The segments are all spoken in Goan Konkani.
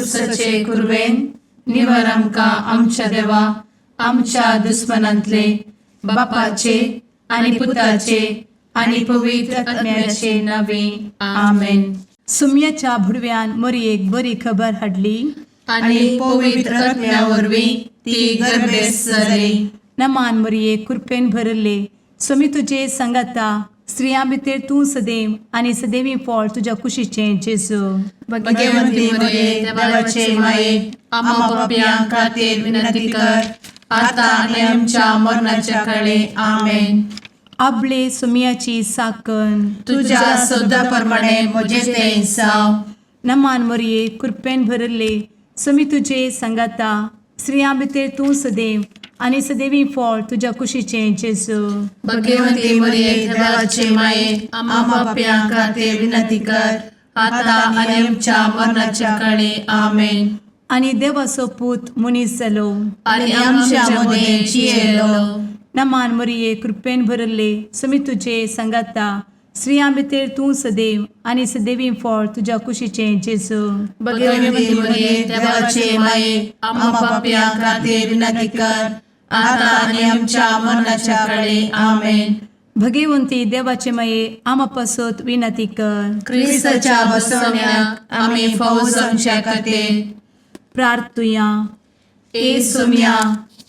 कुर्साचे कुरवेन निवर आमकां आमच्या देवा आमच्या दुस्मनांतले बापाचे आनी पुताचे आनी पवित्र आत्म्याचे नावे आमेन. सुम्याच्या भुडव्यान मोरयेक बरी खबर हाडली. आनी पवित्र आत्म्या वरवीं ती गर्भेस्त जाली. नमान मोरये, कृपेन भरले, स्वामी तुजे सांगाता, स्त्रियां भितर तूं सदैव आनी सदैवी फळ तुज्या कुशीचें जेजू. भगवंती मरिये, देवाचे माये, आम्हा पापयां खातीर विनंती कर, आता आनी आमच्या मरणाच्या काळे. आमेन. आबले सुमियाची साकन. तुझ्या शब्दा प्रमाणे म्हजें तें जावं. नमान मोरये, कृपेन भरले, स्वामी तुजे सांगाता, स्त्रियां भितर तूं सदैव आनी सदैवी फळ तुज्या कुशीचें जेजू. भगवंती मरिये, देवाचे माये, आम्हा पापयां खातीर विनंती कर, आता आनी आमच्या मरणाच्या काळे. आमेन. आनी देवाचो पूत मनीस जालो आनी आमच्या मदें जियेलो. नमान मोरये, कृपेन भरले, स्वामी तुजे सांगाता, स्त्रियां भितर तूं सदैव आनी सदैवी फळ तुज्या कुशीचें जेजू. भगवंती मरिये, देवाचे माये, आम्हा पापयां खातीर विनंती कर, आता आनी आमच्या मरणाच्या काळे. आमेन. भगवंती देवाचे माये, आमा पासत विनंती कर. क्रिस्ताच्या बसवण्याक आमी फावो जावच्या खातीर प्रार्थुया. ए सोम्या,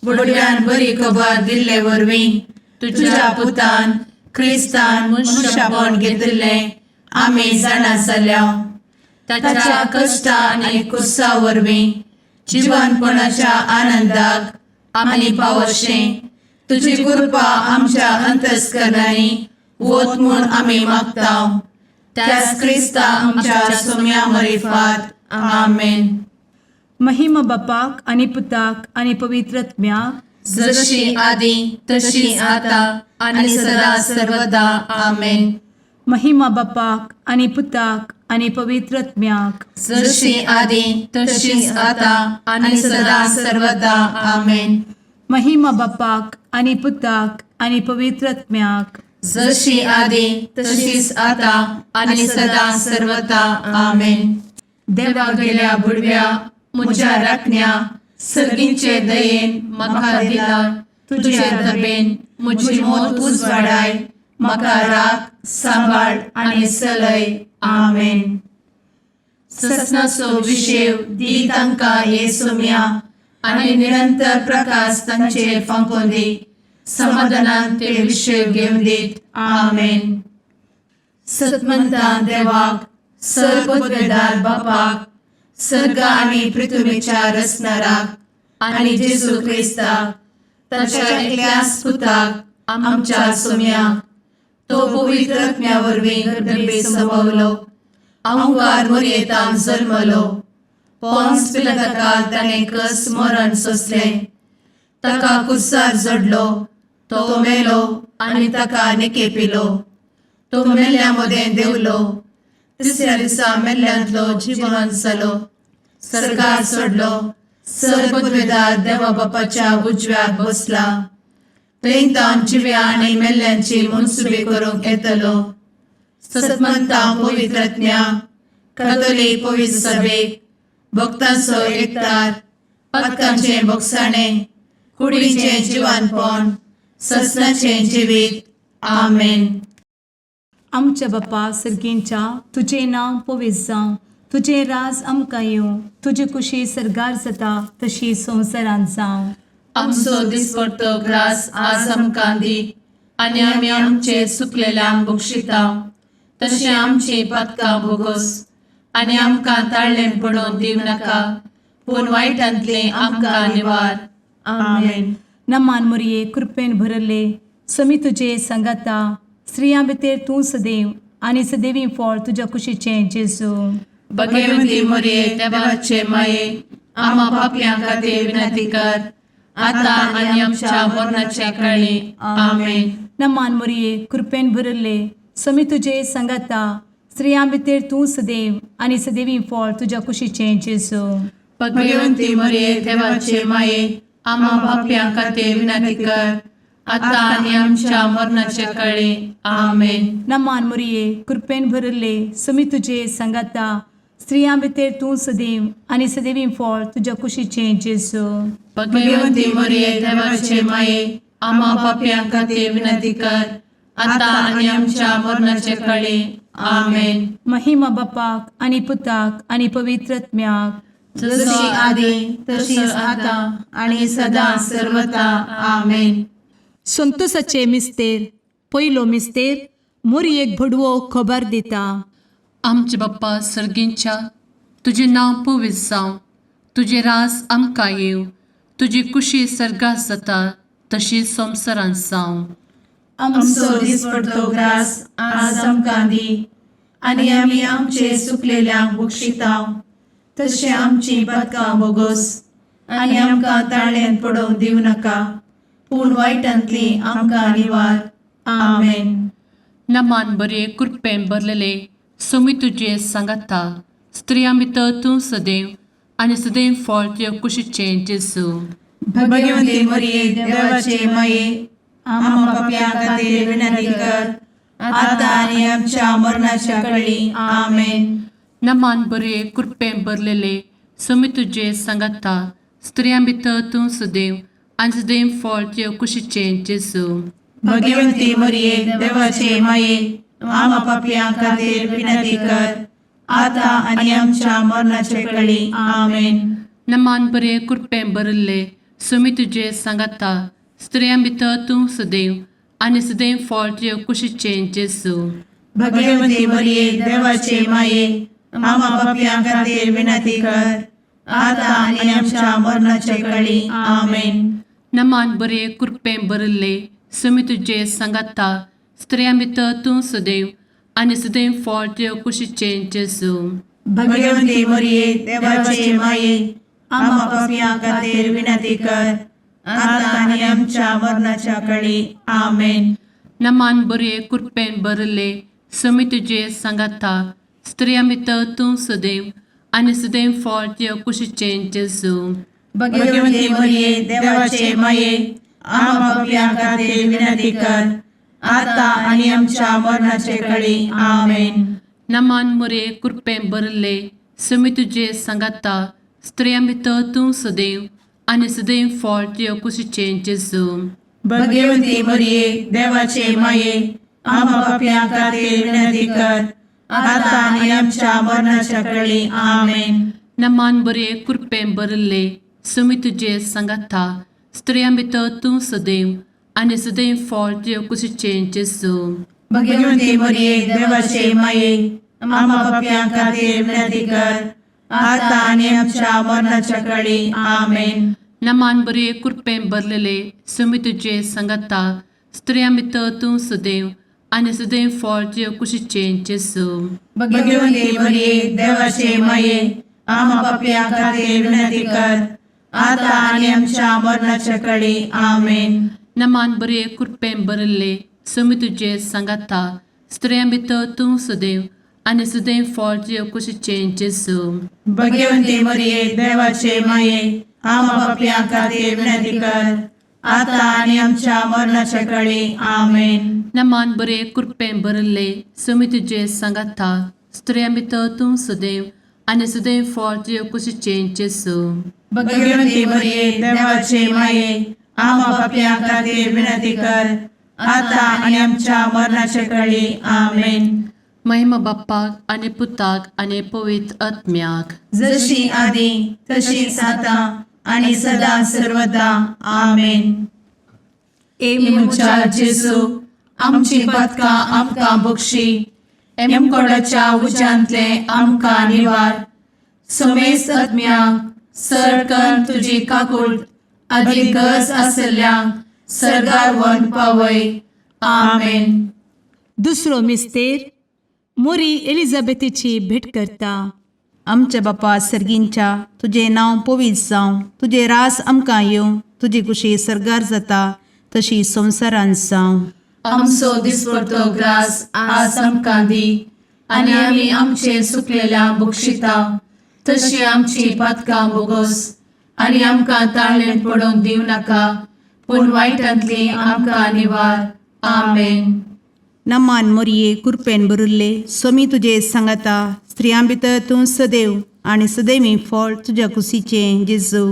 बुडव्यान बरी खबर दिल्ले वरवीं तुझ्या पुतान क्रिस्तान मनुष्यपण घेतिल्लें आमी जाणा जाल्या. ताच्या कश्टा आनी कुर्सा वरवीं जिवनपणाच्या आनंदाक आमी पावशें तुजी कृपा आमच्या अंतस्करणांनी वत म्हूण आमी मागता, त्याच क्रिस्ता आमच्या सोम्या मरिफात. आमेन. महिमा बापाक आनी पुताक आनी पवित्र आत्म्याक. जशी आदी तशी आता आणि सदा सर्वदा. आमेन. महिमा बापाक आनी पुताक आनी पवित्र आत्म्याक. जशी आदी तशीच आता आणि सदा सर्वदा. आमेन. महिमा बापाक आनी पुताक आनी पवित्र आत्म्याक. जशी आदी तशीच आता आणि सदा सर्वदा. आमेन. देवा गेल्या बुडव्या म्हज्या राखण्या, सर्गींचे दयेन म्हाका दिला तुझे दबेन म्हजी मोत उजवाडाय, म्हाका राख, सांबाळ आनी चलय. आमेन. ससनाचो विशेव दी तांकां ये सोम्या आनी निरंतर प्रकाश तांचेर फांकोवन दी, समाधानान ते विशेव घेवन दीत. आमेन. सतमंतान देवाक, सर्वपदवेदार बापाक, सर्ग आनी पृथ्वीच्या रचणाराक आनी जेजू क्रिस्ताक ताच्या एकल्याच पुताक आमच्या सोम्याक, तो पवित्र आत्म्या वरवीं गर्भे संभवलो, अंकार मोरयेतान जल्मलो, पोन्स पिलाताकाल ताणें कस मरण सोंसलें, ताका कुर्सार जडलो, तो मेलो आनी ताका निकेपिलो, तो मेल्ल्या मदें देंवलो, तिसऱ्या दिसा मेल्ल्यांतलो जिवन जालो, सर्गार सोडलो, सर्वपदवेदार देवा बापाच्या उजव्याक बसला, थंय तावन जिव्या आनी मेल्ल्यांची मनसुबी करूंक येतलो. सतमंता पवित्रज्ञा कथोलीक पवित्र सभेक, भक्तांचो एकतार, पातकांचें भोगसाणें, कुडीचें जिवानपण, ससनाचें जिवीत. आमेन. आमच्या बापा सर्गींच्या, तुजें नांव पवित्र जावं, तुजें राज आमकां येवं, तुजी कुशी सर्गार जाता तशी संवसारांत जावं. आमचो दिसपडतो ग्रास आज आमकां दी आनी आमी आमचे चुकलेल्यांक बक्षिता तशें आमची पातकां भोगोस आनी आमकां ताळ्ळें पडोवन दिवं नाका, पूण वायटांतलें आमकां निवार. आमेन. नमान मोरये, कृपेन भरले, समी तुजे सांगाता, स्त्रियां भितर तूं सदैव आनी सदैवी फळ तुज्या कुशीचें जेजू. भगवंती मोरये, देवाचे माये, आम्हा पापयां खातीर विनंती कर, आता आनी आमच्या मरणाच्या काळी. आमेन. नमान मोरये, कृपेन भरले, समी तुजे सांगाता, स्त्रियां भितर तूं सदैव आनी सदैवी फळ तुज्या कुशीचें जेजू. भगवंती मोरये, देवाचे माये, आम्हा पापयां खातीर विनंती कर, आता आनी आमच्या मरणाच्या काळी. आमेन. नमान मोरये, कृपेन भरले, समी तुजे सांगाता, स्त्रियां भितर तूं सदैव आनी सदैवी फळ तुज्या कुशीचें जेजू. भगवती मरिये, देवाचे माये, आम्हा पापयां खातीर विनंती कर, आता आनी आमच्या मरणाचे कळी. आमेन. महिमा बापाक आनी पुताक आनी पवित्र आत्म्याक. जशी आदी तशीच आता आणि सदा सर्वता. आमेन. संतोषाचे मिस्तेर. पयलो मिस्तेर, मोरयेक भडवो खबर दिता. आमचे बाप्पा सर्गींच्या, तुजें नांव पवित्र जावं, तुजें रास आमकां येवं, तुजी कुशी सर्गात जाता तशी संवसारांत जावं. आमचो दिसपडतो ग्रास आज आमकां दी आनी आमी आमचे सुकलेल्यांक बक्षितांव तशें आमची पदकां बोगोस आनी आमकां ताळ्यान पडोवंक दिवं नाका, पूण वायटांतली आमकां निवार. आमेन. नमान बरे, कृपेन भरलेले, सोमी तुजे सांगाता, स्त्रियां भितर तूं सदैव आनी सदैव फळ तुजे कुशीचें जेजू. भगवंती मरिये, देवाचे माये, आम्हा पापयां खातीर विनंती कर, आता आनी आमच्या मरणाच्या कळी. आमेन. नमान बरे, कृपेन भरलेले, सोमी तुजे सांगाता, स्त्रियां भितर तूं सदैव आनी सदैव फळ तुजे कुशीचें जेजू. भगवंती मरिये, देवाचे माये, आम्हा पापयां खातीर विनंती कर, आता आनी आमच्या मरणाचे कळी. आमेन. नमान बरे, कृपेन भरिल्ले, सोमी तुजे सांगाता, स्त्रियां भितर तूं सदैव आनी सदैव फळ तुजे कुशीचें जेजू. भगवंती मरिये, देवाचे माये, आम्हा पापयां खातीर विनंती कर, आता आनी आमच्या मरणाचे कळी. आमेन. नमान बरे, कृपेन भरिल्ले, सोमी तुजे सांगाता, स्त्रियां भितर तूं सदैव आनी सदैव फळ तुजे कुशीचें जेजू. भगवंती मरिये, देवाचे माये, आम्हा पापयां खातीर विनंती कर, आता आनी आमच्या मरणाच्या कळी. आमेन. नमान बरे, कृपेन भरिल्ले, सोमी तुजे सांगाता, स्त्रियां भितर तूं सदैव आनी सदैव फळ तुजे कुशीचें जेजू. भगवंती मरिये, देवाचे माये, आम्हा पापयां खातीर विनंती कर, आता आनी आमच्या मरणाचे कळी. आमेन. नमान मुरे, कृपेन भरिल्ले, सोमी तुजे सांगाता, स्त्रियां भितर तूं सदैव आनी सदैव फळ तुजे कुशीचें जेजू. भगवंती मरिये, देवाचे माये, आम्हा पापयां खातीर विनंती कर, आता आनी आमच्या मरणाच्या कळी. आमेन. नमान बरे, कृपेन भरिल्ले, सोमी तुजे सांगाता, स्त्रियां भितर तूं सदैव आनी सदैव फळ तुजे कुशीचें जेजू. भगवंती मरिये, देवाचे माये, आम्हा पापयां खातीर विनंती कर, आता आनी आमच्या मरणाच्या कळी. आमेन. नमान बरे, कृपेन भरलेले, सोमी तुजे सांगाता, स्त्रियां भितर तूं सदैव आनी सदैव फळ तुजे कुशीचें जेजू. भगवंती मरिये, देवाचे माये, आम्हा पापयां खातीर विनंती कर, आता आनी आमच्या मरणाच्या कळी. आमेन. नमान बरे, कृपेन भरिल्ले, सोमी तुजे सांगाता, स्त्रियां भितर तूं सदैव आनी सदैव फळ तुजे कुशीचें जेजू. भगवंती मरिये, देवाचे माये, आम्हा पापयां खातीर विनंती कर, आता आनी आमच्या मरणाच्या कळी. आमेन. नमान बरे, कृपेन भरिल्ले, सोमी तुजे सांगाता, स्त्रियां भितर तूं सदैव आनी सदैव फळ तुजे कुशीचें जेजू. भगवंती मरिये, देवाचे माये, आम्हा पापयां खातीर विनंती कर, आता आनी आमच्या मरणाच्या कळी. आमेन. महिमा बाप्पाक आनी पुताक आनी पवित्र आत्म्याक. जशी आदी तशीच आता आणि सदा सर्वदा. आमेन. ए म्हज्या जेजू, आमची पदकां आमकां बक्षी, एमकोडाच्या उज्यांतले आमकां निवार, समेस्त आत्म्यांक सरकन तुजी काकूळ आदी गरज आसल्ल्यांक सर्गार व्हरून पावय. आमेन. दुसरो मिस्तेर, मोरी एलिझाबेथीची भेट करता. आमच्या बापा सर्गींच्या, तुजें नांव पवित्र जावं, तुजें रास आमकां येवं, तुजी कुशी सर्गार जाता तशी संवसारांत जावं. आमचो दिसपडतो ग्रास आज आमकां दी आनी आमी आमचे सुकलेल्या बक्षिता तशी आमची पातकां बोगोस आनी आमकां ताळ्ळें पडोवंक दिवं नाका, पूण वायटांतली आमकां निवार. आमेन. नमान मोरये, कुरपेन भरिल्ले, स्वामी तुजे सांगाता, स्त्रियां भितर तूं सदैव आनी सदैवी फळ तुज्या कुशीचें जेजू.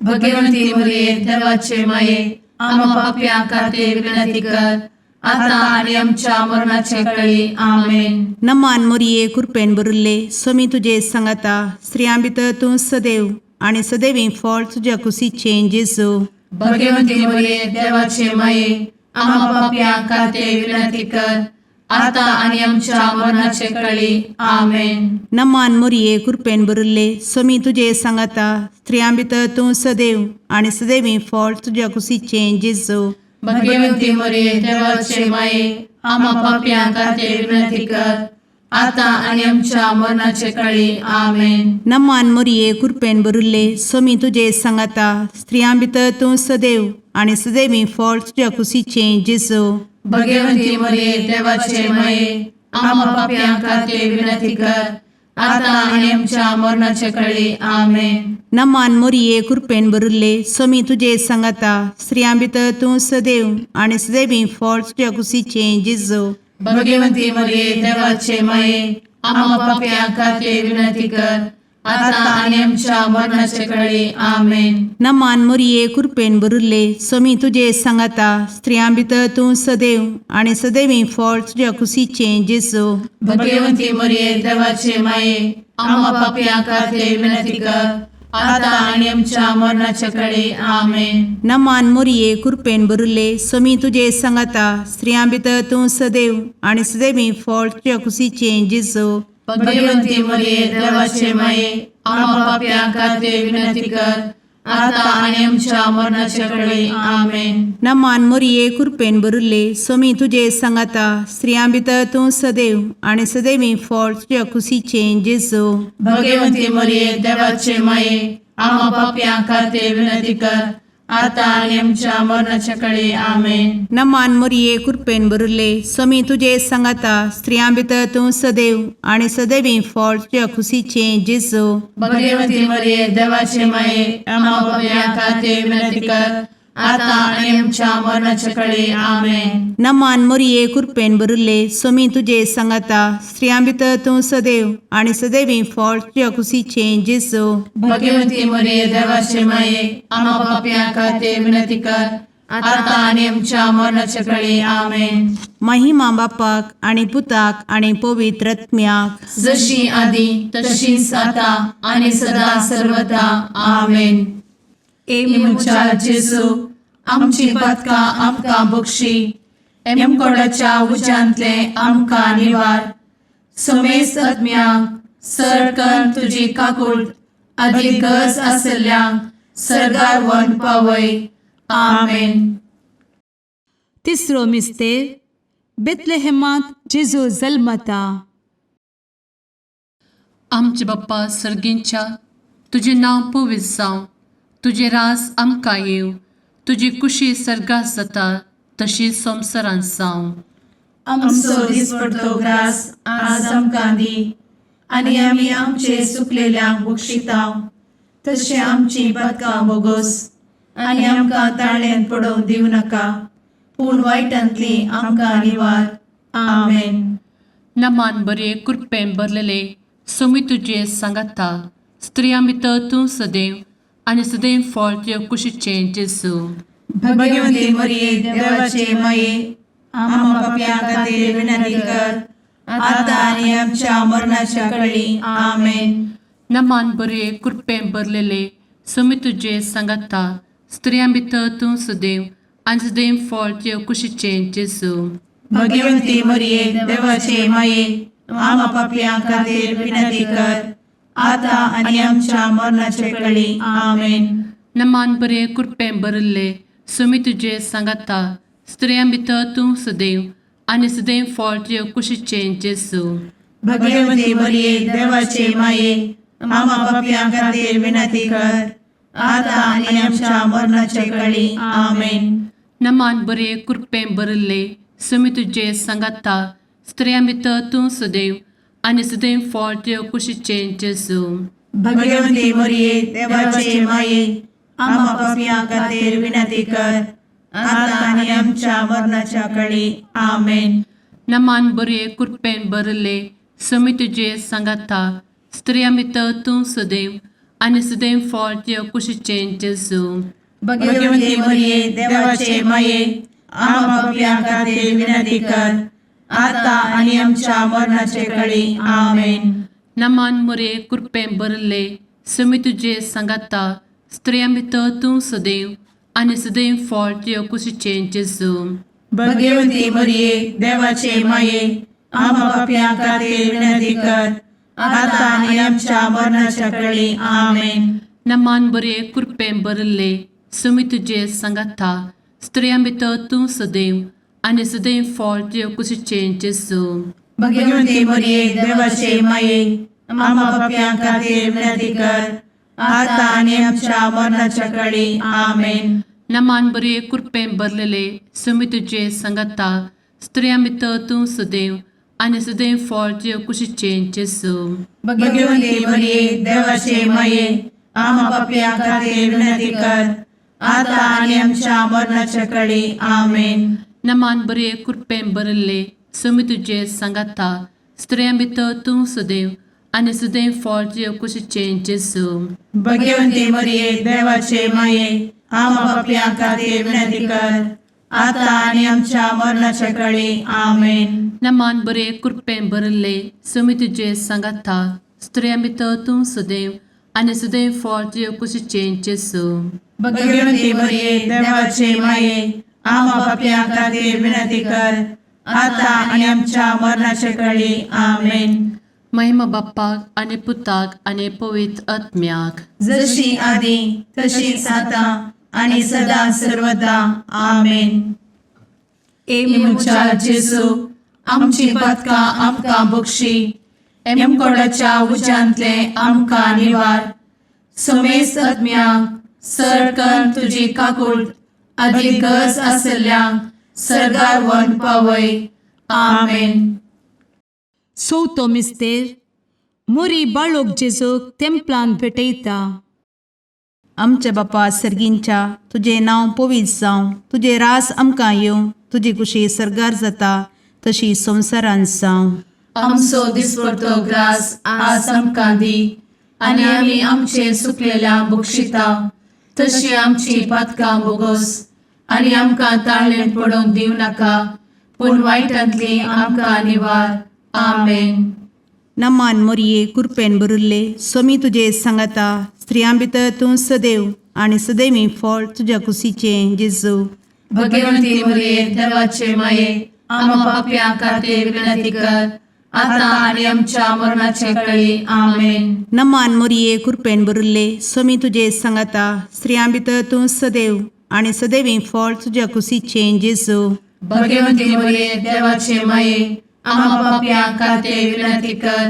भगवंती मरिये देवाचे माये, आम्हा पापयां खातीर विनंती कर, आता आनी आमच्या मरणाचे कळी. आमेन. नमान मोरये, कृपेन भरिल्ले, स्वामी तुजे सांगाता. स्त्रियां भितर तूं सदैव आनी सदैवी फळ तुज्या कुशीचें जेजू. भगवंती मरिये देवाचे माये, आम्हा पापयां खातीर विनंती कर, आता आनी आमच्या मरणाचे कळी. आमेन. नमान मोरये, कृपेन भरिल्ले, स्वामी तुजे सांगाता. स्त्रियां भितर तूं सदैव आनी सदैवी फळ तुज्या कुशीचें जेजू. भगवंती मरिये देवाचे माये, आम्हा पापयां खातीर विनंती कर, आता आनी आमच्या मरणाचे कळी. आमेन. नमान मोरये, कृपेन भरिल्ले, स्वामी तुजे सांगाता. स्त्रियां भितर तूं सदैव आनी सदैवी फळ तुज्या कुशीचें जेजू. भगवंती मरिये देवाचे माये, आम्हा पापयां खातीर विनंती कर, आता आनी आमच्या मरणाचे कळी. आमेन. नमान मोरये, कृपेन भरिल्ले, स्वामी तुजे सांगाता. स्त्रियां भितर तूं सदैव आनी सदैवी फळ तुज्या कुशीचें जेजू. भगवंती मरिये देवाचे माये, आम्हा पापयां खातीर विनंती कर, आता आनी आमच्या मरणाचे कळी. आमेन. नमान मोरये, कृपेन भरिल्ले, स्वामी तुजे सांगाता. स्त्रियां भितर तूं सदैव आनी सदैवी फळ तुज्या कुशीचें जेजू. भगवंती मरिये देवाचे माये, आम्हा पापयां खातीर विनंती कर, आता आनी आमच्या मरणाचे कळी. आमेन. नमान मोरये, कृपेन भरिल्ले, स्वामी तुजे सांगाता. स्त्रियां भितर तूं सदैव आनी सदैवी फळ तुज्या कुशीचें जेजू. भगवंती मरिये देवाचे माये, आम्हा पापयां खातीर विनंती कर, आता आनी आमच्या मरणाचे कळी. आमेन. नमान मोरये, कृपेन भरिल्ले, स्वामी तुजे सांगाता. स्त्रियां भितर तूं सदैव आनी सदैवी फळ तुज्या कुशीचें जेजू. भगवंती मरिये देवाचे माये, आम्हा पापयां खातीर विनंती कर, आता आनी आमच्या मरणाच्या कळी. आमेन. नमान मोरये, कृपेन भरिल्ले, स्वामी तुजे सांगाता. स्त्रियां भितर तूं सदैव आनी सदैवी फळ तुज्या कुशीचें जेजू. भगवंती मरिये देवाचे माये, आम्हा पापयां खातीर विनंती कर, आता आनी आमच्या मरणाच्या कळी. आमेन. नमान मोरये, कृपेन भरिल्ले, स्वामी तुजे सांगाता. स्त्रियां भितर तूं सदैव आनी सदैवी फळ तुज्या कुशीचें जेजू. भगवंती मरिये देवाचे माये, आम्हा पापयां खातीर विनंती कर, आता आनी आमच्या मरणाच्या कळी. आमेन. महिमा बापाक आनी पुताक आनी पवित्र आत्म्याक, जशी आदी तशीच आता आनी सदा सर्वदा. आमेन. ए म्हज्या जेजू, आमची पातकां आमकां बक्षी, एमकोडाच्या उज्यांतले आमकां निवार, समेस्त आत्म्यांक सरकन तुजी काकूट आदी गरज आसल्ल्यांक सर्गार व्हरून पावय. आमेन. तिसरो मिस्तेर, बेतलेहेमांत जेजू जल्मता. आमचे बाप्पा सर्गींच्या, तुजें नांव पवित्र जावं, तुजें राज आमकां येवं, तुजी कुशी सर्गात जाता तशी संवसारांत जावं. आमचो दिसपडतो ग्रास आज आमकां दी, आनी आमी आमचे सुकलेल्यांक बक्षितांव, तशें आमची पातकां बोगोस, आनी आमकां ताळ्यान पडोवंक दिवं नाका, पूण वायटांतली आमकां निवार. आमेन. नमान बरे, कृपेन भरलेले, सोमी तुजे सांगाता, स्त्रियां भितर तूं सदैव आनी सदैव फळ तुजे कुशीचें जेजू. भगवंती मरिये देवाचे माये, आम्हा पापयां खातीर विनंती कर, आता आनी आमच्या मरणाच्या कळी. आमेन. नमान बरे, कृपेन भरलेले, सोमी तुजे सांगाता, स्त्रियां भितर तूं सदैव आनी सदैव फळ तुजे कुशीचें जेजू. भगवंती मरिये देवाचे माये, आम्हा पापयां खातीर विनंती कर, आता आनी आमच्या मरणाच्या कळी. आमेन. नमान बरे, कृपेन भरिल्ले, सोमी तुजे सांगाता, स्त्रियां भितर तूं सदैव आनी सदैव फळ तुजे कुशीचें जेजू. भगवंती मरिये देवाचे माये, आम्हा पापयां खातीर विनंती कर, आता आनी आमच्या मरणाच्या कळी. आमेन. नमान बरे, कृपेन भरिल्ले, सोमी तुजे सांगाता, स्त्रियां भितर तूं सदैव आनी सदैव फळ तुजे कुशीचें जेजू. भगवंती मरिये देवाचे माये, आम्हा पापयां खातीर विनंती कर, आता आनी आमच्या मरणाच्या कळी. आमेन. नमान बरे, कृपेन भरिल्ले, समी तुजे सांगाता स्त्रियां भितर तूं सदैव आनी सदैव फळ तुज्या कुशीचें जेजू. भगवती मरिये, देवाचे माये, आम्हा पापयां खातीर विनंती कर, आता आनी आमच्या मरणाचे कळी. आमेन. नमान मुरे कृपें भरले, समी तुजे सांगाता स्त्रियां भितर तूं सदैव आनी सदैव फळ तुज्या कुशीचें जेजू. भगवती मरिये, देवाचे माये, आम्हा पापयां खातीर विनंती कर, आता आनी आमच्या मरणाच्या कळी. आमेन. नमान बरे कृपें भरले, समी तुजे सांगाता स्त्रियां भितर तूं सदैव आनी सदैव फळ तुज्या कुशीचें जेजू. भगवती मरिये, देवाचे माये, आम्हा पापयां खातीर विनंती कर, आता आनी आमच्या मरणाच्या कळी. आमेन. नमान बरे कृपें भरलेले, समी तुजे सांगाता स्त्रियां भितर तूं सदैव आनी सदैव फळ तुज्या कुशीचें जेजू. भगवती मरिये, देवाचे माये, आम्हा पापयां खातीर विनंती कर, आता आनी आमच्या मरणाच्या कळी. आमेन. नमान बरे कृपें भरले, समी तुजे सांगाता स्त्रियां भितर तूं सदैव आनी सदैव फळ तुज्या कुशीचें जेजू. भगवती मरिये, देवाचे माये, आम्हा पापयां खातीर विनंती कर, आता आनी आमच्या मरणाच्या कळी. आमेन. नमान बरे कृपें भरले, समी तुजे सांगाता स्त्रियां भितर तूं सदैव आनी सदैव फळ तुज्या कुशीचें जेजू. भगवती मरिये, देवाचे माये, आम्हा पापयां खातीर विनंती कर, आता आनी आमच्या मरणाच्या कळी. आमेन. महिमा बाप्पाक आनी पुताक आनी पवित्र आत्म्याक, जशी आदी तशीच आता आणि सदा सर्वदा. आमेन. ए म्हज्या जेजू, आमची पातकां आमकां बक्षी, एमकोडाच्या उज्यांतले आमकां निवार, समेस्त आत्म्यांक सरकन तुजी काकूळ आदी गरज आसल्ल्यांक सर्गार व्हरून पावय. आमेन. चवथो मिस्तेर. मुरी बाळोक जेजूक तेंपलान भेटयता. आमच्या बापा सर्गींच्या, तुजें नांव पवित्र जावं, तुजें रास आमकां येवं, तुजी कुशी सर्गार जाता तशी संवसारांत जावं. आमचो दिसपडतो ग्रास आज आमकां दी आनी आमी आमचे सुकलेल्या बक्षिता तशी आमची पातकां बोगोस आनी आमकां ताळणेंत पडोवंक दिवं नाका, पूण वायटांतली आमकां निवार. आमेन. नमान मोरये, कुरपेन भरिल्ले, सोमी तुजे सांगाता, स्त्रियां भितर तूं सदैव आनी सदैवी फळ तुज्या कुशीचें जेजू. भगवंती मरिये, देवाचे माये, आम्हा पापयां खातीर विनंती कर, आता आनी आमच्या मरणाचे कळी. आमेन. नमान मोरये, कुरपेन भरिल्ले, सोमी तुजे सांगाता, स्त्रियां भितर तूं सदैव आनी सदैवी फळ तुज्या कुशीचें जेजू. भगवंती मरिये, देवाचे माये, आम्हा पापयां खातीर विनंती कर,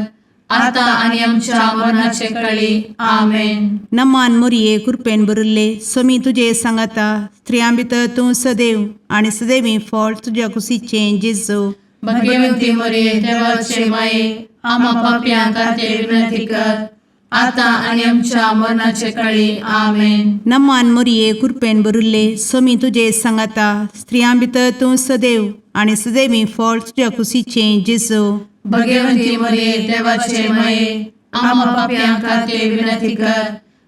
आता आनी आमच्या मरणाचे कळी. आमेन. नमान मोरये, कुरपेन भरिल्ले, सोमी तुजे सांगाता, स्त्रियां भितर तूं सदैव आनी सदैवी फळ तुज्या कुशीचें जेजू. भगवंती मरिये, देवाचे माये, आम्हा पापयां खातीर विनंती कर, आता आनी आमच्या मरणाचे कळी. आमेन. नमान मोरये, कुरपेन भरिल्ले, सोमी तुजे सांगाता, स्त्रियां भितर तूं सदैव आनी सदैवी फळ तुज्या कुशीचें जेजू. भगवंती मरिये, देवाचे माये, आम्हा पापयां खातीर विनंती कर,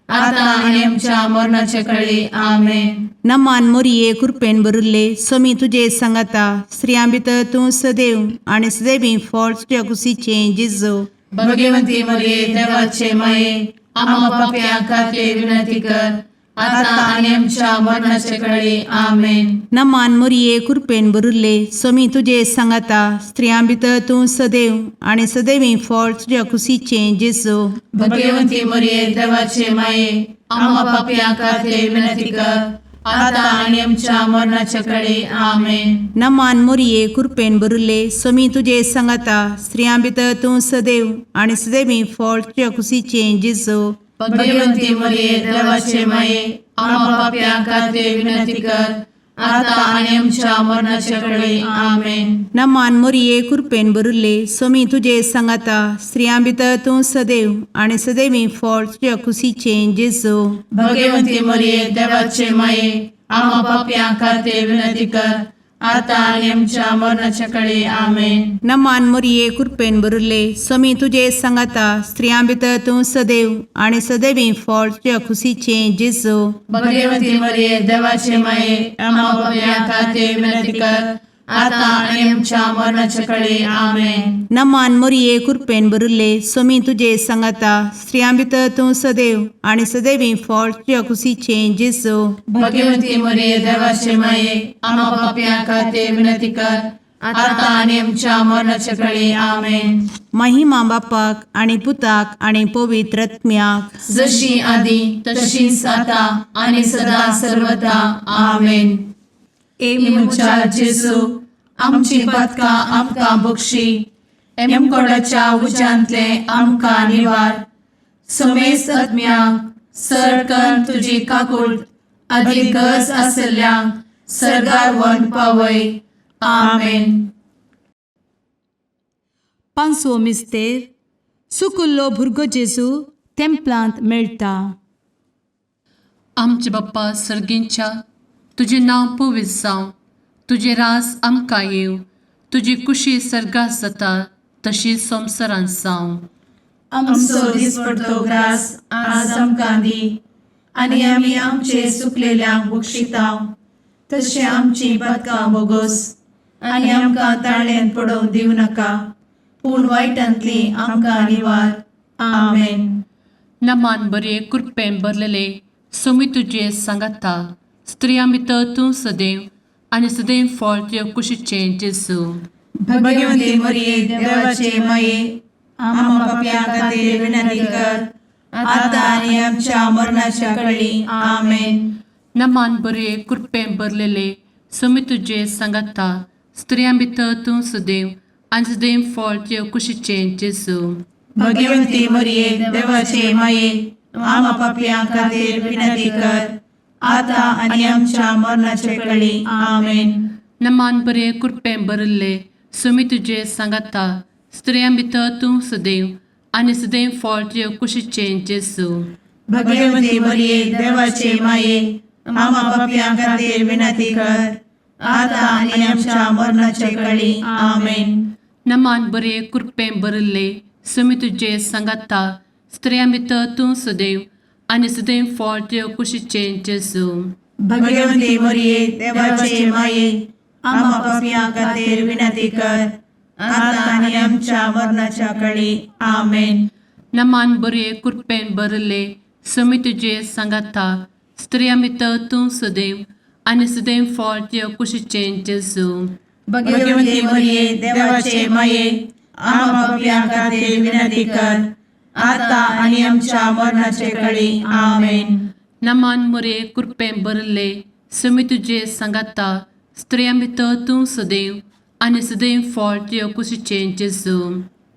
आता आनी आमच्या मरणाचे कळी. आमेन. नमान मोरये, कुरपेन भरिल्ले, सोमी तुजे सांगाता, स्त्रियां भितर तूं सदैव आनी सदैवी फळ तुज्या कुशीचें जेजू. भगवंती मरिये, देवाचे माये, आम्हा पापयां खातीर विनंती कर, आता आनी आमच्या मरणाचे कळी. आमेन. नमान मोरये, कुरपेन भरिल्ले, सोमी तुजे सांगाता, स्त्रियां भितर तूं सदैव आनी सदैवी फळ तुज्या कुशीचें जेजू. भगवंती मरिये, देवाचे माये, आम्हा पापयां खातीर विनंती कर, आता आनी आमच्या मरणाचे कळी. आमेन. नमान मोरये, कुरपेन भरिल्ले, सोमी तुजे सांगाता, स्त्रियां भितर तूं सदैव आनी सदैवी फळ तुज्या कुशीचें जेजू. भगवंती मरिये, देवाचे माये, आम्हा पापयां खातीर विनंती कर, आता आनी आमच्या मरणाचे कळी. आमेन. नमान मोरये, कुरपेन भरिल्ले, सोमी तुजे सांगाता, स्त्रियां भितर तूं सदैव आनी सदैवी फळ तुज्या कुशीचें जेजू. भगवंती मरिये, देवाचे माये, आम्हा पापयां खातीर विनंती कर, आतां आनी आमच्या मरणाच्या कडे आमेन. नमान मोरये कृपेन भरिल्ले, स्वामी तुजे सांगाता, स्त्रियां भितर तूं सदैव आनी सदैवी फळ तुज्या खुशीचें जेजू. भगवती मरिये, देवाचे माये, आम्हा पापयां खातीर विनंती कर, आतां आनी आमच्या मरणाच्या कडे आमेन. नमान मोरये कृपेन भरिल्ले, स्वामी तुजे सांगाता, स्त्रियां भितर तूं सदैव आनी सदैवी फळ तुज्या खुशीचें जेजू. भगवती मरिये, देवाचे माये, आम्हा पापयां खातीर विनंती कर, आतां आनी आमच्या मरणाच्या कडे आमेन. महिमा बापाक आनी पुताक आनी पवित्र आत्म्याक. जशी आदी तशीच आता आणि सदा सर्वदा आमेन. ए म्हज्या जेजू, आमची पदकां आमकां बक्षी, एमकोडाच्या उज्यांतले आमकां निवार, समेस्त आत्म्यांक सरकन तुजी काकूळ आदी गरज आसल्ल्यांक सरगार वन पावय. आमेन. पांचवो मिस्तेर, सुकुल्लो भुरगो जेजू तेंपलांत मेळटा. आमचे बाप्पा सर्गींच्या, तुजें नांव पवित्र जावं, तुजें रास आमकां येवं, तुजी कुशी सर्गात जाता तशी संवसारांत जावं. आमचो दिसपडतो ग्रास आज आमकां दी, आनी आमी आमचे सुकलेल्यांक बक्षितांव, तशें आमची पदकां बोगोस, आनी आमकां ताळ्यान पडोवंक दिवं नाका, पूण वायटांतली आमकां निवार. आमेन. नमान बरे कृपेन भरलेले, सोमी तुजे सांगाता, स्त्रियां भितर तूं सदैव आनी सदैव फळ तुज्या कुशीचें जेजू. भगवती मरिये, देवाचे माये, आम्हा पापयां खातीर विनंती कर, आतां आनी आमच्या मरणाच्या कळी. आमेन. नमान बरे कृपेन भरलेले, सोमी तुजे सांगाता, स्त्रियां भितर तूं सदैव आनी सदैव फळ तुज्या कुशीचें जेजू. भगवती मरिये, देवाचे माये, आम्हा पापयां खातीर विनंती कर, आतां आनी आमच्या मरणाचे कळी. आमेन. नमान बरे कृपेन भरिल्ले, सुमी तुजे सांगाता, स्त्रियां भितर तूं सदैव आनी सदैव फळ तुज्या कुशीचें जेजू. भगवती मरिये, देवाचे माये, आम्हा पापयां खातीर विनंती कर, आतां आनी आमच्या मरणाचे कळी. आमेन. नमान बरे कृपेन भरिल्ले, सुमी तुजे सांगाता, स्त्रियां भितर तूं सदैव आनी सदैव फळ तुज्या कुशीचें जेजू. भगवती मरिये, देवाचे माये, आम्हा पापयां खातीर विनंती कर, आतां आनी आमच्या मरणाच्या कळी. आमेन. नमान बरे कृपेन भरिल्ले, सुमी तुजे सांगाता, स्त्रियां भितर तूं सदैव आनी सदैव फळ तुज्या कुशीचें जेजू. भगवती मरिये, देवाचे माये, आम्हा पापयां खातीर विनंती कर, आतां आनी आमच्या मरणाचे कळी. आमेन. नमान मुरे कृपेन भरिल्ले, सुमी तुजे सांगाता, स्त्रियां भितर तूं सदैव आनी सदैव फळ तुज्या कुशीचें जेजू.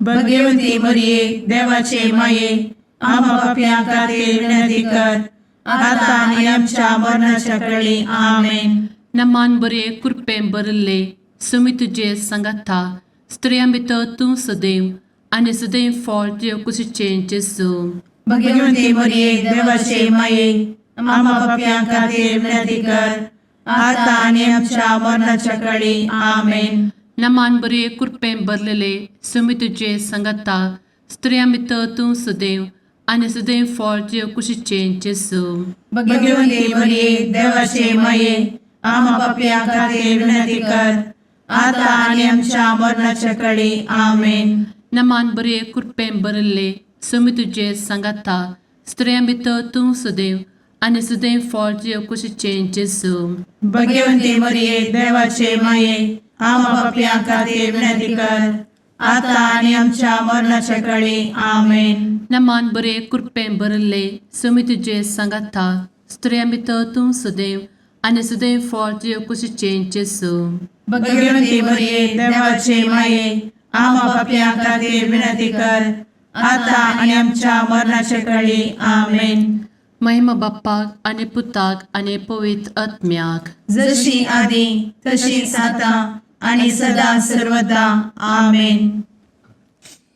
भगवती मरिये, देवाचे माये, आम्हा पापयां खातीर विनंती कर, आतां आनी आमच्या मरणाच्या कळी. आमेन. नमान बरे कृपेन भरिल्ले, सुमी तुजे सांगाता, स्त्रियां भितर तूं सदैव आनी सदैव फळ तुज्या कुशीचें जेजू. भगवती मरिये, देवाचे माये, आम्हा पापयां खातीर विनंती कर, आतां आनी आमच्या मरणाच्या कळी. आमेन. नमान बरे कृपेन भरलेले, सुमी तुजे सांगाता, स्त्रियां भितर तूं सदैव आनी सदैव फळ तुज्या कुशीचें जेजू. भगवती मरिये, देवाचे माये, आम्हा पापयां खातीर विनंती कर, आतां आनी आमच्या मरणाच्या कळी. आमेन. नमान बरे कृपेन भरिल्ले, सुमी तुजे सांगाता, स्त्रियां भितर तूं सदैव आनी सदैव फळ तुज्या कुशीचें जेजू. भगवती मरिये, देवाचे माये, आम्हा पापयां खातीर विनंती कर, आतां आनी आमच्या मरणाच्या कळी. आमेन. नमान बरे कृपेन भरिल्ले, सुमी तुजे सांगाता, स्त्रियां भितर तूं सदैव आनी सदैव फळ तुज्या कुशीचें जेजू. भगवती मरिये, देवाचे माये, आम्हा पापयां खातीर विनंती कर, आतां आनी आमच्या मरणाच्या कळी. आमेन. महिमा बाप्पाक आनी पुताक आनी पवित्र आत्म्याक. जशी आदी तशीच आतां आणि सदा सर्वदा. आमेन.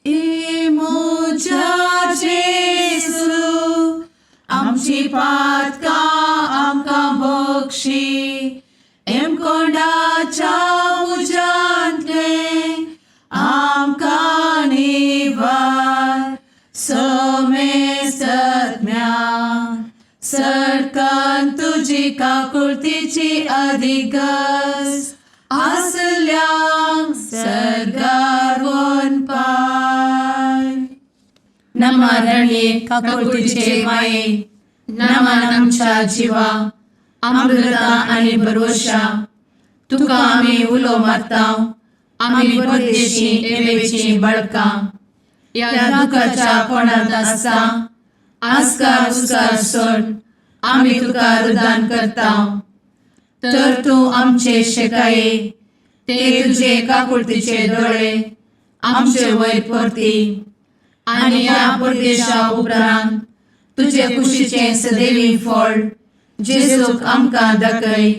ए म्हज्या जेजू, आमची पातकां आमकां बक्षी, एमकोंडाच्या तुजी काकुळतीची अधिक गरज आसल्यांक सर्गार वनपाय. नमा रणये काकुळतीचे माये, नमन आमच्या जिवा, अमृता आनी भरवशा, तुका आमी उलो मारता, आमी परदेशी एवेची बळकां ह्या दुखाच्या कोणांत आसता आस्कार उस्कार सोड आमी तुका रुदान करता. तर तूं आमचे शेकाये ते तुजे काकुळतीचे दोळे आमचे वयर परती आनी ह्या परदेशा उपरांत तुजे कुशीचें सदैवी फळ जेजूक आमकां दाखय.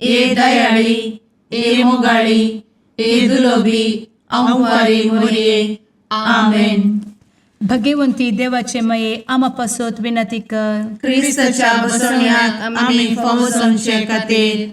ए दयाळी, ए मोगाळी, ए दुलोबी अंवारी मोरये. आमेन. भगवंती देवाचे मये आमा पासत विनंती कर. क्रिस्ताच्या बसवण्याक आमी फावो जावचे खातीर.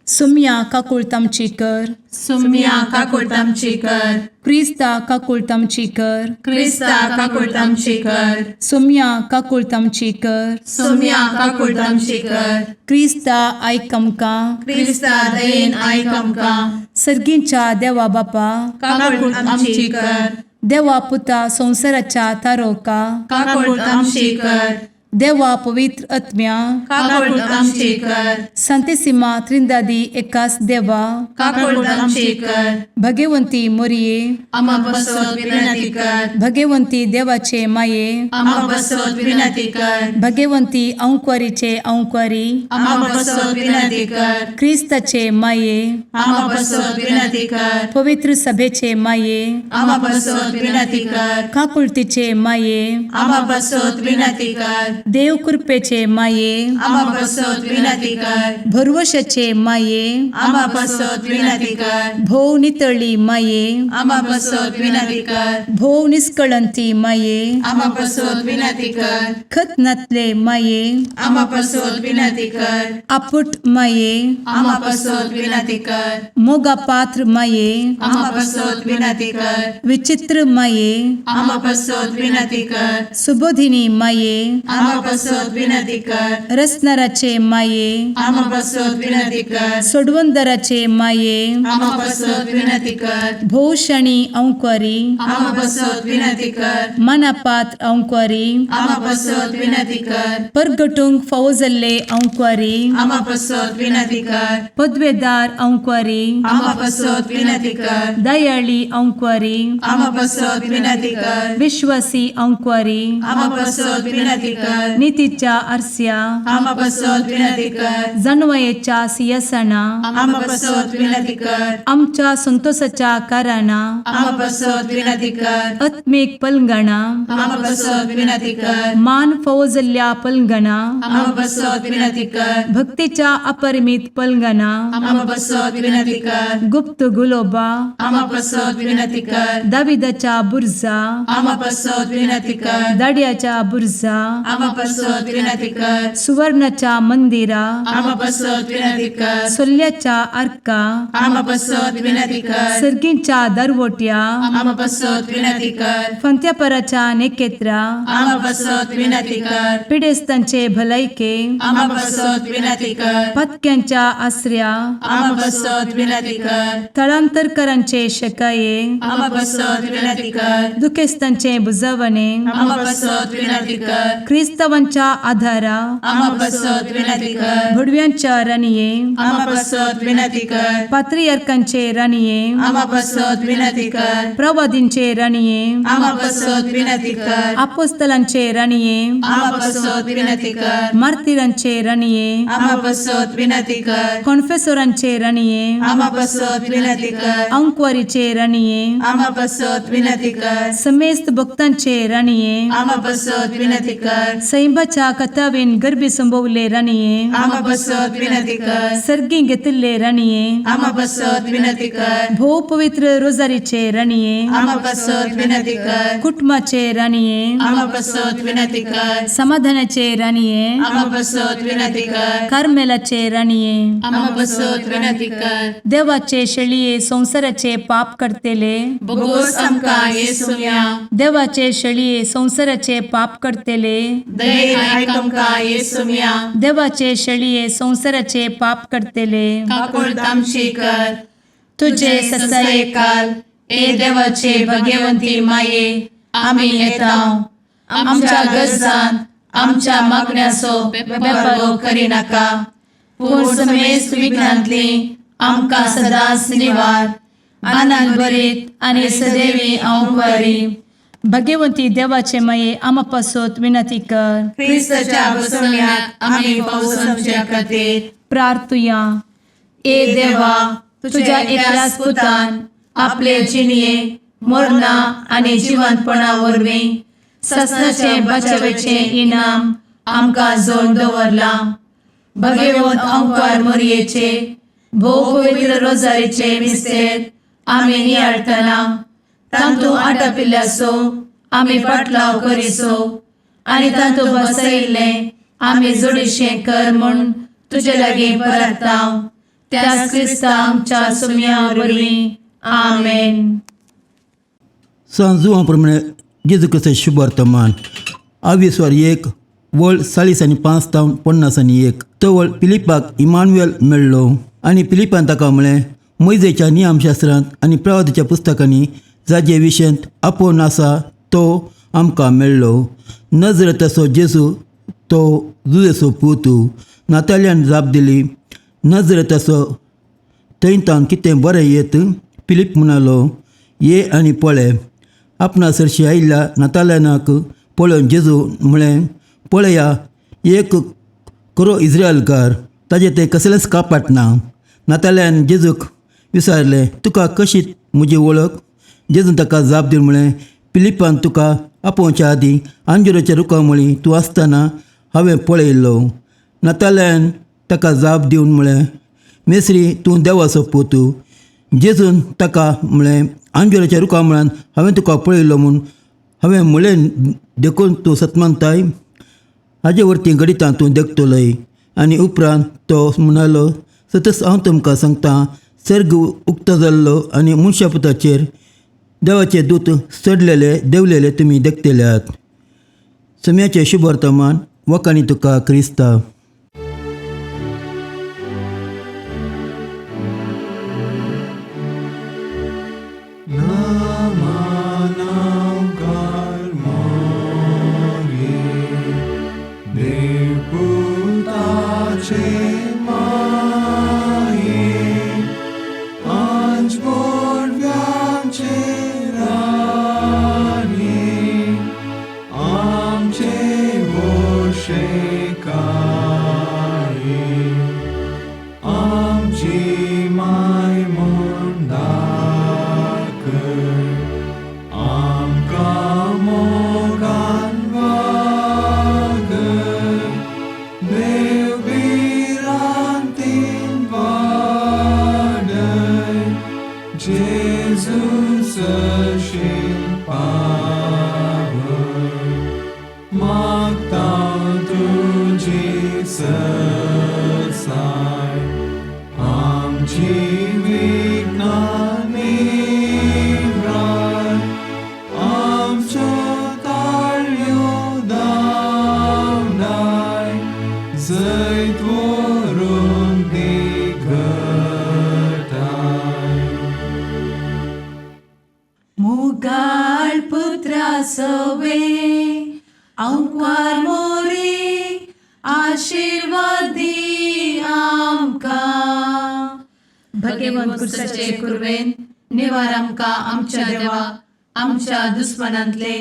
सुम्या काकुळत आमची कर. सुम्या काकुळट आमची कर. क्रिस्ता काकुळत आमची कर. क्रिस्ता काकुळट आमची कर. सुम्या काकुळत आमची कर. सुम्या काकुळट आमची कर. क्रिस्ता आयक आमकां. क्रिस्ता दयेन आयक आमकां. सर्गींच्या देवा बापा, काकुळट आमची कर. देवा पुता संवसाराच्या तारोका, काकुळट आमची कर. देवा पवित्र आत्म्या, काकुळट आमची कर. संतेसिमा त्रिंदादी एकास देवा, काकुळट आमची कर. भगवंती मोरये, आमा बसत विनंती कर. भगवंती देवाचे माये, आमा बसत विनंती कर. भगवंती अंक्वारीचे अंक्वारी, आमा बसत विनंती कर. क्रिस्ताचे माये, आमा बसत विनंती कर. पवित्र सभेचे माये, आमा बसत विनंती कर. काकुळतीचे माये, आमा बसत विनंती कर. देव कृपेचे माये, आमा बसत विनंती कर. भरवशाचे माये, आमा बसत विनंती कर. भोव नितळी माये, आमा बसत विनंती कर. भोव निस्कळंती माये, आमा बसत विनंती कर. खत नातले माये, आमा बसत विनंती कर. आपुट माये, आमा बसत विनंती कर. मोगा पात्र माये, आमा बसत विनंती कर. विचित्र माये, आमा बसत विनंती कर. सुबोधिनी माये, आमा बसत विनंती कर. रसनाराचे माये, आमा बसत विनंती कर. सोडवंदराचे माये, आमा बसत विनंती कर. भोवशणी अंक्वारी, आमा बसत विनंती कर. मनापात्र अंक्वारी, आमा बसत विनंती कर. परगटूंक फावो जाल्ले अंक्वारी, आमा बसत विनंती कर. पदवेदार अंक्वारी, आमा बसत विनंती कर. दयाळी अंक्वारी, आमा बसत विनंती कर. विश्वासी अंक्वारी, आमा बसत विनंती कर. नितीच्या आरस्या, आमा बसत विनंती कर. जानवयेच्या सियासना, आमा बसत विनंती कर. आमच्या संतोषाच्या कारणा, आमा बसत विनंती कर. आत्मीक पलंगणा, आमा बसत विनंती कर. मान फावो जाल्ल्या पलंगणा, आमा बसत विनंती कर. भक्तीच्या अपरिमित पलंगणा, आमा बसत विनंती कर. गुप्त गुलोबा, आमा बसत विनंती कर. दाविदाच्या बुर्जा, आमा बसत विनंती कर. दाड्याच्या बुर्जा, आमा बसत विनंती कर. सुवर्णाच्या मंदिरा, आमा बसत विनंती कर. सोल्ल्याच्या आर्का, आमा बसत विनंती कर. सर्गींच्या दरवट्या, आमा बसत विनंती कर. फंत्यापराच्या नेकेत्रा, आमा बसत विनंती कर. पिडेस्तांचे भलायके, आमा बसत विनंती कर. पत्क्यांच्या आसऱ्या, आमा बसत विनंती कर. थळांतरकरांचे शकाये, आमा बसत विनंती कर. दुखेस्तांचे बुजवणे, आमा बसत विनंती कर. क्रिस्तावांच्या आधारा, आमा बसत विनंती कर. भुडव्यांच्या राणये, आमा बसत विनंती कर. पात्रियार्कांचे राणये, आमा बसत विनंती कर. प्रवादींचे राणये, आमा बसत विनंती कर. आपोस्तलांचे राणये, आमा बसत विनंती कर. मार्तिरांचे राणये, आमा बसत विनंती कर. कॉन्फेसोरांचे राणये, आमा बसत विनंती कर. अंक्वारीचे राणये, आमा बसत विनंती कर. समेस्त भक्तांचे राणये, आमा बसत विनंती कर. सैंबाच्या कथावेन गर्भी संभवले राणये, आमा बसत विनंती कर. सर्गी घेतिल्ले राणये, आमा बसत विनंती कर. भोव पवित्र रोजारीचे राणये, आमा बसत विनंती कर. कुटुंबाचे राणये, आमा बसत विनंती कर. समाधानाचे राणये, आमा बसत विनंती कर. कार्मेलाचे राणये, आमा बसत विनंती कर. देवाचे शेळये संवसाराचे पाप करतेले, बोगोस आमकां येसुया. देवाचे शेळये संवसाराचे पाप करतेले, दयेन आयक आमकां येसुम्या. देवाचे शेळये संवसाराचे पाप करतले, काकुळट आमची कर. तुझे तुझे ससायेकाल ससायेकाल ए देवाचे भगवंती माये, आमी येता. आमच्या गरजान आमच्या मागण्याचो बेपर्वो करिनाका, पूण समेस्त विघ्नांतली आमकां सदांच निवार. आनंद भरीत आनी सदैवी अंकुरी. भगवंती देवाचे माये, आमा पासत विनंती कर. क्रिस्ताच्या बसवण्यात आमी पावसाच्या खातीर. प्रार्थुया. ए देवा, तुझ्या एकल्याच पुतान आपले जिणये मरणा आनी जिवंतपणा वरवीं ससनाचे बचावेचे इनाम आमकां जोड दवरलां. भगवंत अंकार मोरयेचे भोव पवित्र रोजारीचे मिस्तेर आमी नियाळटना तांतू आटापिल्ल्याचो आमी पाटलाव करिसो आनी तांतू बसयिल्लें आमी जोडीशें कर म्हूण तुजे लागीं परताव, त्याच क्रिस्ता आमच्या सुम्या वरवीं. आमेन. सांजुआ प्रमाणे जेजू क्रिस्ताचें शुभ वर्तमान. आविस्वार 1 वळ 40 आनी 5 तावन 50 आनी 1. तवळ पिलिपाक इमानुएल मेळ्ळो आनी पिलिपान ताका म्हळें, मोयजेच्या नियमशास्त्रांत आनी प्रवादाच्या पुस्तकांनी जाजे विशयांत आपोवन आसा तो आमकां मेळ्ळो, नजरेताचो जेजू, तो जुजेचो पूत. नाताल्यान जाप दिली, नजरेताचो थंय तावन कितें बरें येत? फिलीप म्हणालो, ये आनी पळय. आपणा सरशी आयिल्ल्या नाताल्यानाक पळोवन जेजू म्हळें, पळया एक खरो इस्रायलकार, ताजें तें कसलेंच कापाट ना. नाताल्यान जेजूक विचारलें, तुका कशी म्हजी वळख? जेजून ताका जाप दिवन म्हळें, फिलिपान तुका आपोवच्या आदीं अंजुराच्या रुखा मुळी तूं आसतना हांवें पळयल्लो. नाताल्यान ताका जाप दिवन म्हळें, मेस्त्री, तूं देवाचो पूत. जेजून ताका म्हळें, अंजुराच्या रुखा मुळान हांवें तुका पळयल्लो म्हूण हांवें म्हळें देखून तूं सतमानताय? हाजे वरतीं घडितां तूं देखतलोय. आनी उपरांत तो म्हणालो, सतच हांव तुमकां सांगता, सर्ग उक्तो जाल्लो आनी मनशा पुताचेर देवाचे दूत चडलेले देंवलेले तुमी देखतले आहात. सम्याचें शुभ वर्तमान. वखाणी तुका क्रिस्ता. मुगाळ पुत्रा सवे अंकार मोरी, आशिर्वाद दी आमकां. भगवंत कुर्साचे कुर्वेन निवार आमकां आमच्या देवा, आमच्या दुस्मनांतले,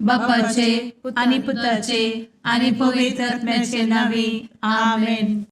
बापाचे आनी पुताचे आनी पवित्र आत्म्याचे नावी. आमेन.